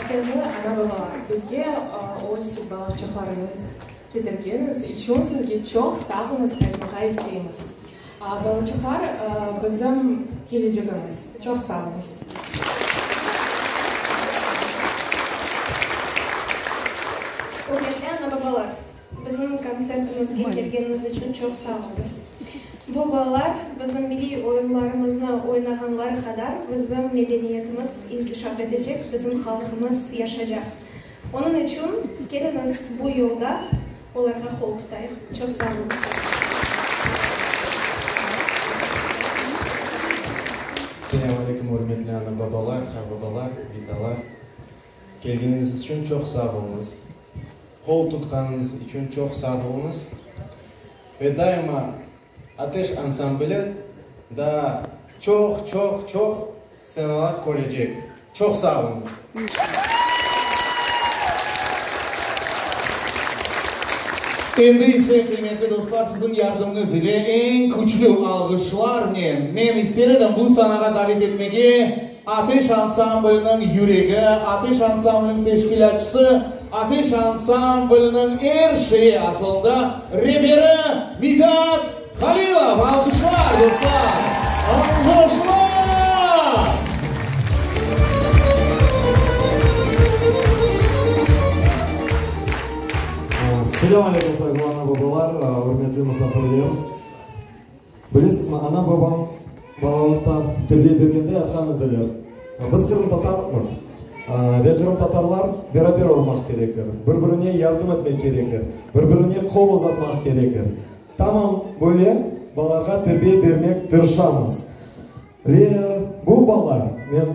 Sevgili ana-babalar, bizge öz balaçıqlarıñız ketirgeniñiz içün sizge çoq sağ oluñız aytmağa isteymiz. Balaçıqlar bizim kelecegimiz. Çoq sağ oluñız. Ürmetli ana-babalar, bizim kontsertimizge kelgeniñiz içün çoq sağ oluñız. Bu balalar bizim milliy oyunlarımıznı oynağanları qadar bizim medeniyetimiz inkişaf etecek, bizim halqımız yaşacaq. Onıñ içün keliñiz bu yolda olarğa qol tutayıq. Çoq sağ oluñız. Selâm aleyküm, ürmetli ana-babalar, qartbabalar, bitalar. Kelgeniñiz içün çoq sağ oluñız. Qol tutqanıñız içün çoq sağ oluñız. Ve daima Ateş ansambli daa çoq, çoq, çoq stsenalar körecek. Çoq sağ oluñız! Endi ise, qıymetli dostlar, siziñ yardımıñız ile eñ küçlü alğışlarnen men ister edim bu sanağa davet etmege Ateş ansambliniñ yüregi, Ateş ansambliniñ teşkilâtçısı, Ateş ansambliniñ er şeyi, asılında, reberi Midat Halilov! Alğışlar, dostlar! Alğışlar! Selâm aleyküm, sayğılı ana-babalar, ürmetli musafirler! Bilesizmi, ana-babam balalıqta terbiye bergende aytqan ediler, Biz qırımtatarmız ve qırımtatarlar beraber olmaq kerekler, bir-birine yardım etmek kerekler, bir-birine qol uzatmaq kerekler. Tamam böyle balalarğa terbiye bermek tırışamız. Ve bu balalar, men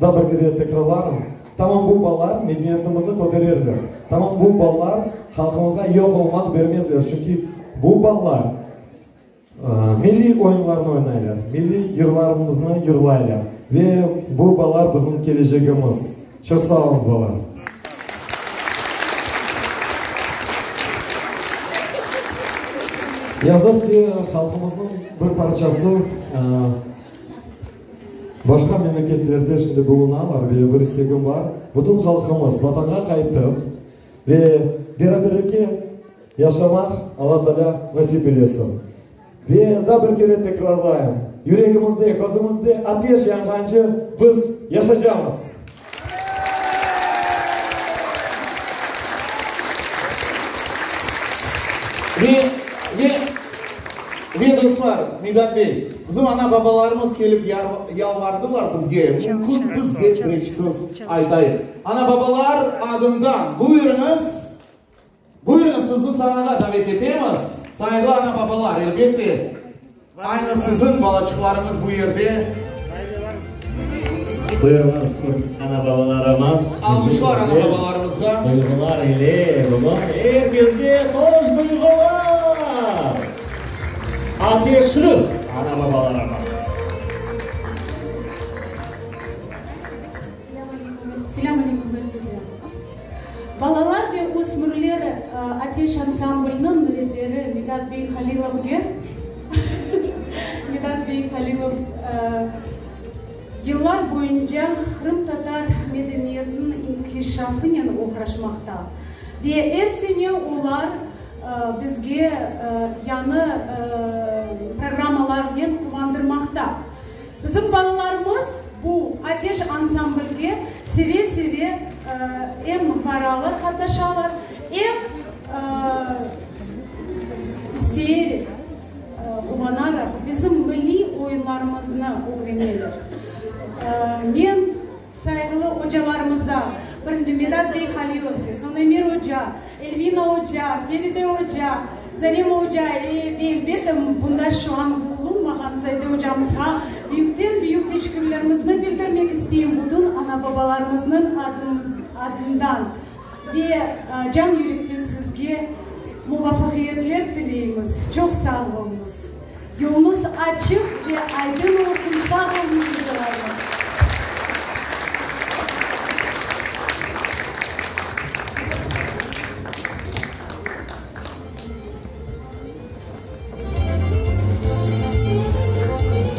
daa bir kere tekrarlarım, tamam bu balalar medeniyetimizni kötererler, tamam bu balalar halqımızğa yoq olmaq bermezler, çünki bu balalar milliy oyunlarnı oynaylar, milliy yırlarımıznı yırlaylar. Ve bu balalar bizim kelecegimiz. Çoq sağ oluñız, balalar. Yazıq ki, halqımıznıñ bir parçası başqa memleketlerde şimdi bulunalar ve bir istegim bar, bütün halqımız Vatanğa qaytıp ve beraberlikte yaşamaq Alla Taalâ nasip eylesin. Ve daa bir kere tekrarlayım, yüregimizde, közümizde ateş yanğance biz yaşacamız! Ve, ve, ve dostlar, Midat bey, bizim ana-babalarımız kelip yalvardılar bizge, mümkün biz de bir-eki söz aytayıq. Ana-babalar adından buyurıñız. Buyurıñız, sizni sanağa davet etemiz. Sayğılı ana-babalar, elbette, aynı siziñ balaçıqlarıñız bu yerde. Buyurıñız, ana-babalarımız. Alqışlar ana-babalarımızğa. Duyğular ile bugün er kesge hoş duyğular! Ateşli ana-babalarımız. Selâm aleyküm er kese. Balalar ve ösmürler Ateş ansambliniñ reberi Midat bey Halilovge Midat bey Halilov yıllar boyunca qırımtatar medeniyetiniñ inkişafınen oğraşmaqta ve er sene olar bizge yañı programmalarnen quvandırmaqta. Bizim balalarımız bu Ateş ansamblge seve-seve em baralar, qatnaşalar, em isteyerek, quvanaraq bizim milliy oyunlarımıznı ögreneler. Men sayğılı ocalarımıza, birinci Midat bey Halilovge, soñ Emir oca, Elvina oca, Feride oca, Zarema oca ve elbette bunda şu an bulunmağan Zayde ocamızğa büyükten-büyük teşekkürlerimizni bildirmek isteyim bütün ana-babalarımıznıñ adından ve can-yürekten sizge muvafaqiyetler tileymiz. Çoq sağ oluñız. Yoluñız açıq ve aydın olsun. Sağ oluñız, ocalarımız.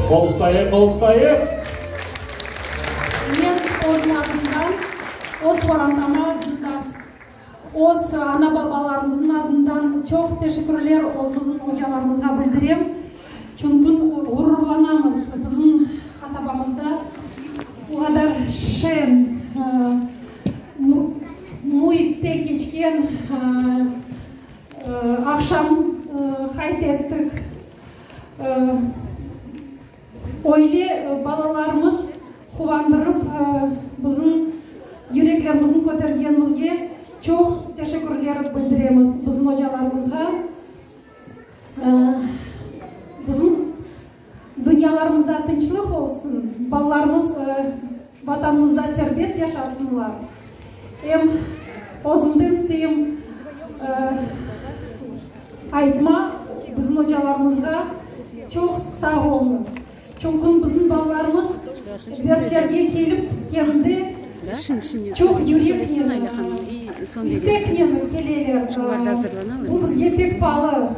Qol tutayıq, qol tutayıq! Men özüm adımdan, öz qorantama adından, öz ana-babalarımıznıñ adından çoq teşekkürler özümizniñ ocalarımızğa bildirem. Çünki ğururlanamız, bizim qasabamızda o qadar şeñ, Müitte keçken aqşam qayd ettik. Öyle balalarımız quvandırıp, bizim yüreklerimizni kötergenimizge çoq teşekkürler bildiremiz bizim ocalarımızğa. Bizim dünyalarımızda tınçlıq olsun, balalarımız Vatanımızda serbest yaşasınlar. Em özümden isteyim aytmaq, bizim ocalarımızğa çoq sağ oluñız. Çünkün bizim balalarımız derslerge kelip ketkende çoq yüreknen, isteknen keleler. Bu bizge pek paalı.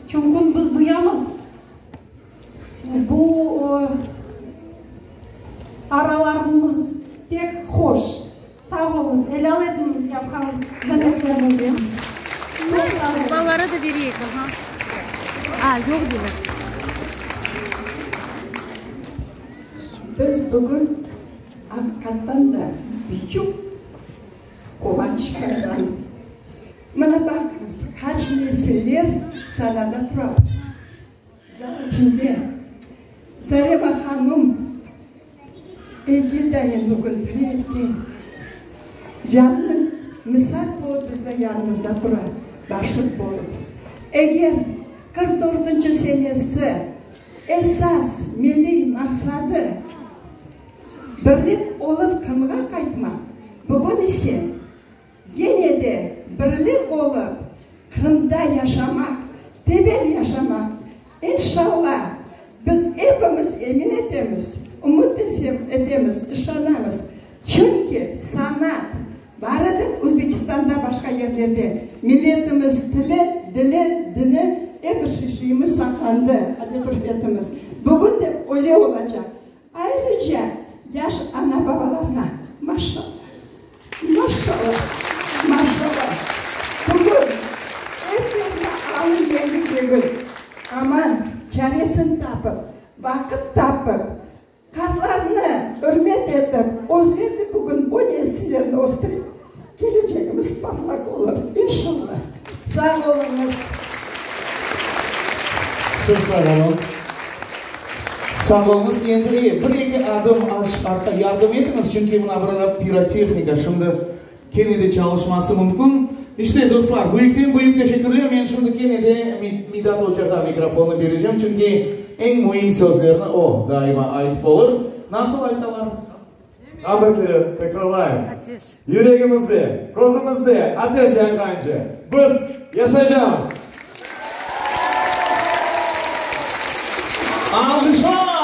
Çünkün biz duyamız, Bu aralarımız pek hoş. Sağ oluñız, elâl etiñ yapqan zametleriñizge. Çoq sağ oluñız. Balalara da bereyik, aha. A, yoq deyler. Biz bugün aqiqattan da büyük quvanç bayramı. Mına baqıñız, qaç nesiller sanada turalar. Zal içinde Zarema hanum eykel dayın bugün birlikte canlı misal bolıp bizniñ yanımızda tura, başlıq bolıp. Eger 44-nci senesi esas milliy maqsadı birlik olıp Qırımğa qaytmaq, bugün ise Yene de birlik olıp, Qırımda yaşamaq, tebel yaşamaq, inşalla, biz epimiz emin etemiz, ümüt etemiz, işanamız. Çünki sanat bar edi Özbekistanda, başqa yerlerde. Milletimiz tili, dili, dini, er bir şeyimiz saqlandı, adet-ürfetimiz. Bugün de öyle olacaq. Ayrıca yaş ana-babalarğa, maşallah, maşallah, maşallah, bugün er kesniñ alı yengil degil, amma çaresini tapıp, vaqıt tapıp, qartlarnı ürmet etip, özleri de bugün bu nesillerni östürip, kelecegimiz parlaq olur, inşallah. Sağ oluñız. Siz sağ oluñ. Sağ oluñız. Endi e, bir-eki adım azıcıq artqa yardım etiñiz, çünki mına burada pirotehnika şimdi kene de çalışması mümkün. İşte, dostlar, büyükten-büyük teşekkürler. Men şimdi kene de Midat ocağa mikrofonnı berecem, çünki eñ müim sözlerni o daima aytıp olur. Nasıl aytalar? Daa bir kere tekrarlayım, yüregimizde, közümizde ateş yanğance, biz yaşaycamız! Alğışlar!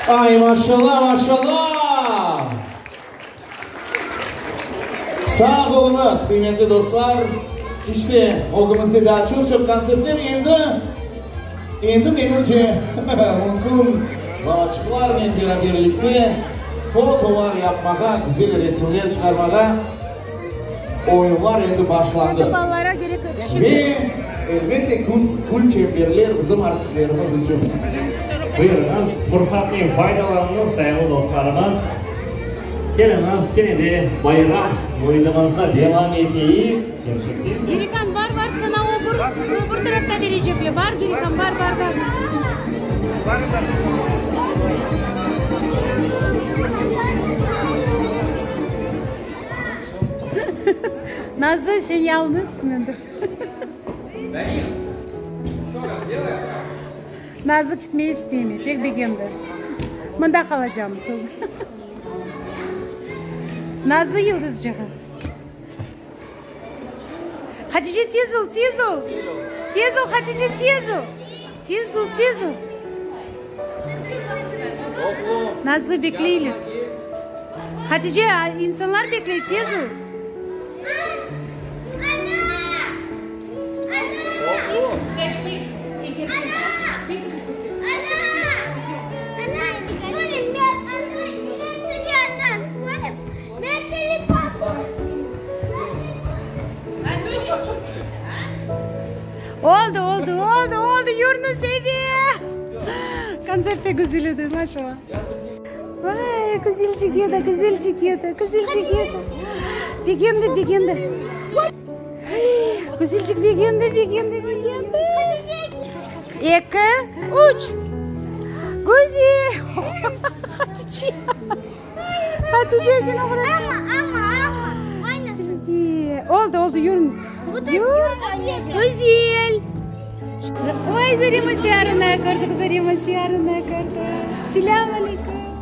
Ay, maşalla, maşalla! Sağ oluñız, qıymetli dostlar! İşte, ögümizde daa çoq-çoq kontsertler, endi, endi menimce, mümkün balaçıqlarnen beraberlikte fotolar yapmağa, güzel resimler çıqarmağa. Oyunlar endi başlandı. Ve, elbette, gül çemberler bizim artistlerimiz içün. Buyurıñız, fursatnen faydalanıñız, sayğılı dostlarımız. Keliñiz, kene de bayram müitimizni devam eteyik. Kerçekten de. Girikan, bar, bar, sana o bir, o bir tarafta berecekler. Bar, Girikan, bar, bar, bar. Nazlı, sen yalnızsın endi. Nazlı ketmege istemey, pek begendi. Mında qalacamız. Nazlı yıldızçığı. Hatice, tez ol, tez ol. Tez ol, Hatice, tez ol. Tez ol, tez ol. Nazlı bekleyler. Hatice, insanlar bekley, tez ol. Oldı, oldı, oldı, oldı, yürüñiz evge! Kontsert pek güzel edi, maşallah. Vay, güzelcik edi, güzelcik edi, güzelcik edi. Begendi, begendi. Güzelcik begendi, begendi, begendi. Eki, üç. Güzel. Hatice. Hatice seni Amma, amma, amma. Oynasın. Oldı, oldı, yürüñiz. Güzel. Oy, Zarema Siyarına kördik, Zarema Siyarına kördik. Selâm aleyküm.